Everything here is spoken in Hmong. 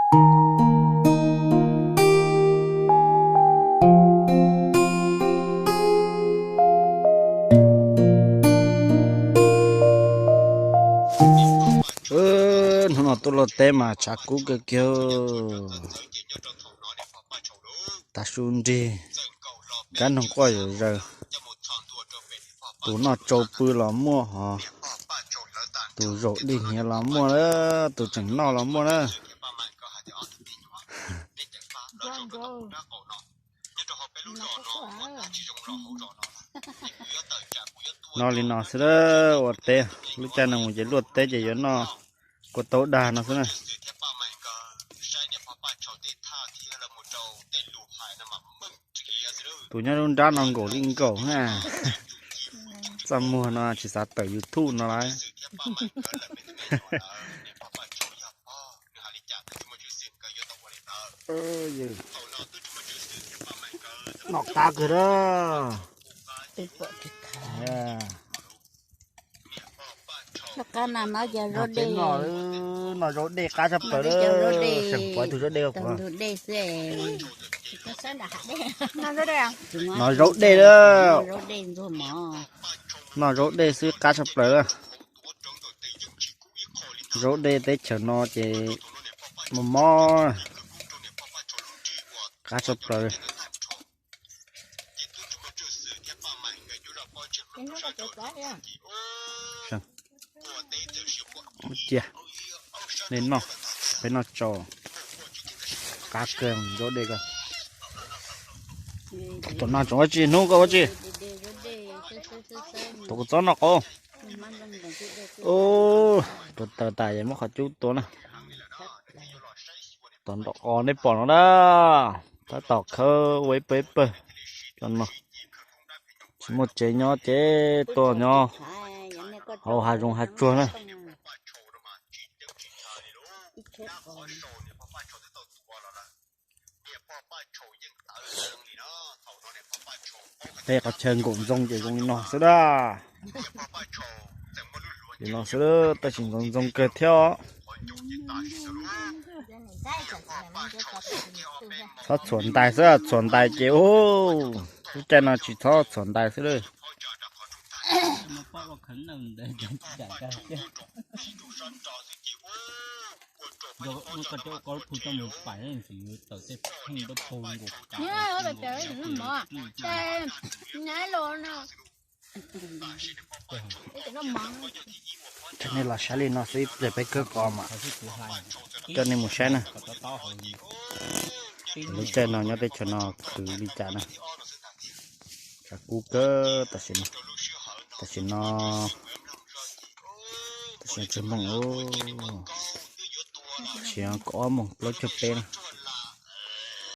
Hnub no tuaj luaj teb mas tshav kub kawg kiag. Tav su nrig, kab noog quaj zom zaws. Tus noj tsau pw los muaj hos, tus zaum dej hniav los muaj na, tus tseem noj los muaj na. Noj li no xwb, ua teb, lub caij no mus ces luaj teb ces yuav noj kua taub dag no xwb na. Tus nyob lub nrab no nkaum li nkaum na. Txaj muag no tsis xav tawm YouTube no lawm. Noj qab kawg na. Noj zaub dej qab tshaj plaws. Seem pov tus zaub dej kuv. Noj zaub dej, noj zaub dej xwb qab tshaj plaws. Zaub dej teb chaws no ces mob mob, qab tshaj plaws. Cia, nej noj, peb noj tso. Qab kawg zaub dej ko. Tom no tseem ua tsi hnub ko ua tsi? Tus kuv txob noj qab. Ua, tua taws tas es muab qhov cub tua na. Tom nraum qos nej pom no na, tab tom khawb ua ib pawg ib pawg. Cov no tsis muaj tsev nyob ces tuaj nyob hauv hav zoov hav tsuag na. Tej qhov chaw nkaum ntxoo ces zoo li no xwb dab. Li no xwb, tab sis ntxoov ntxoo kawg thiab. Txhob txhuam ntais xwb, txhuam ntais ces ub, lub caij no tsis txhob txhuam ntais xwb lawm. Coj nej los saib li no xwb, ib pliag peb khawb qos mas coj nej mus saib na. Lub caij no nyob teb chaws no khwv li cas na. Tshav kub kawg tam sim no, tam sim no, tam sim no tsis moos, tsis kaum ob moos plaub caug peb na.